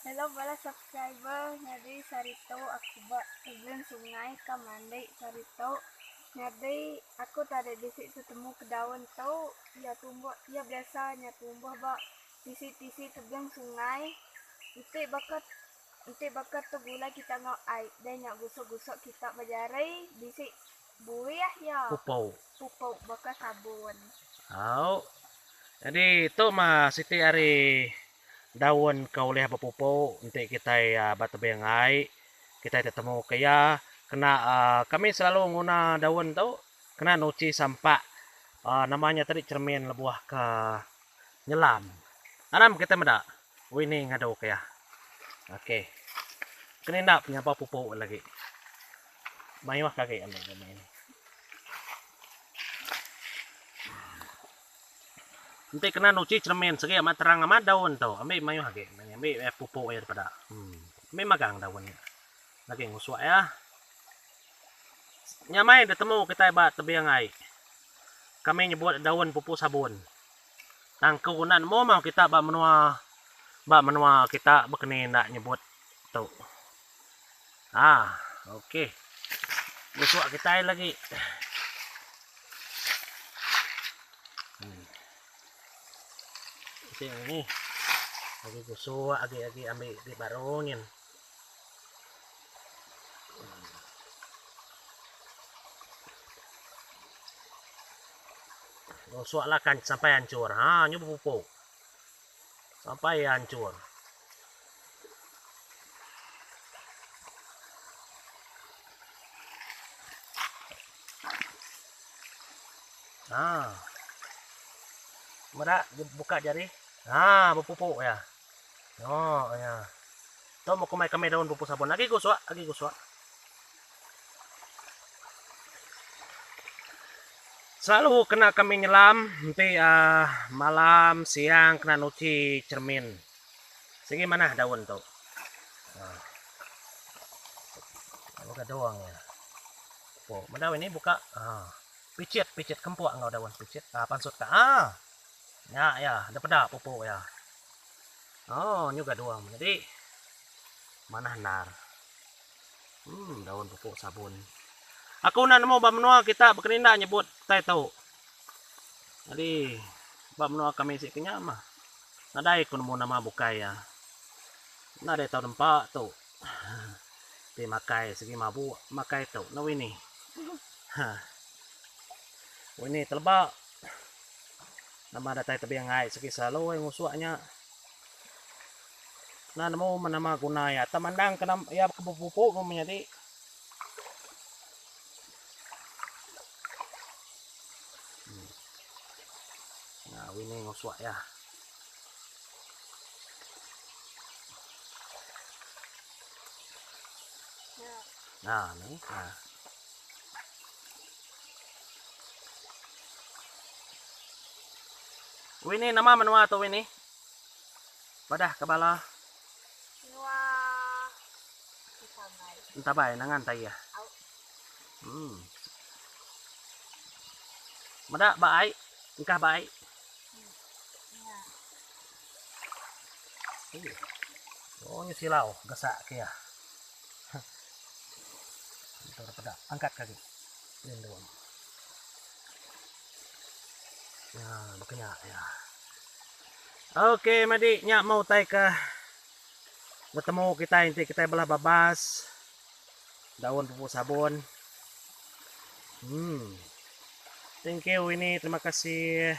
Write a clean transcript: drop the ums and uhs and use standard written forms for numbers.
Hello bala subscriber nyadi saritu aku ba tebing sungai ka mandi saritu nyadi aku tadi bisi tetemu ke daun tu iya tumbuh iya biasa nya tumbuh ba tisi tisi tebing sungai enti baka enti baka tu gulai kita enggau ai deh nya gusuk gusuk kita ba jari bisi buih iya Pupuk. Pupuk baka sabun. Au. Nyadi tu mah siti ari daun ke ulih bepupuk enti kitai ba tebing ai kitai tetemu ke iya kena uhh kami selalu nguna daun tu kena nuchi sampak uhh nama nya tadi cheremin lebuh ke nyelam. Aram kitai meda Winnie ngadu ke iya. Okey. Keninda penyampau pupuk lagi. Mayuh ke agi ambi rumah ini. Enti kena nuchi cheremin segi amat terang amat daun tu. Ambi mayuh agi. Ambi pupuk iya daripada. Hmm. Ambi magang daun nya. Lagi ngusuk iya. Nyamai ditemu kitai ba tebing ai. Kami nyebut daun pupuk sabun. Tang ku enda nemu mah kita ba menua ba menua kita bekeni enda nyebut tu. Haa okey. Gusuk kitai lagi. Hmm. Isi ni. Agi gusuk agi agi ambi di baru nyin. Gosok lah kan sampai hancur. Ha, nyu bepupuk. Sampai hancur. Ha. Meda buka jari. Ha, bepupuk ya. Oh, ya. Tu mau kumai kami daun pupuk sabun. Agi gosok, agi gosok. Selalu kena kami nyelam enti uhh malam siang kena nuchi cermin. Sigi manah daun tu. Uhh. Buka doang iya. Oh, meda ini buka. Uhh. Picit picit kempuk enggau daun picit. Uhh pansut ka. Uhh. Nya iya, da peda pupuk iya. Oh, nyuga doang menyadi. Manah endar. Uhh daun pupuk sabun. Aku enda nemu ba menua kita bekeninda nyebut utai tu. Nyadi ba menua kami sik ke nya mah nadai ku nemu nama bukai iya. Enda deh tau nempa tu. Ti makai sigi mabuk makai tu ne Winnie. Ha. Winnie teleba nama datai tebing ai sigi selalu ai ngusuk nya. Enda nemu meh nama guna iya. Tang mandang ke iya ke bepupuk meh menyadi. Nah, wini ngusuk iya. Nah, ni. Nah. Wini nama menua tu Wini? Padah ke bala. Menua Entabai. Entabai nangan tai iya. Hmm. Meda ba ai, engkah ba ai. Nya. Oh, nya silau gasak ke iya. Itu peda, angkat ke agi. Lindung. Ya, baka nya ya. Okey madi nya meh utai ke betemu kitai enti kitai belah babas daun pupuk sabun. Hmm. Thank you ini terima kasih.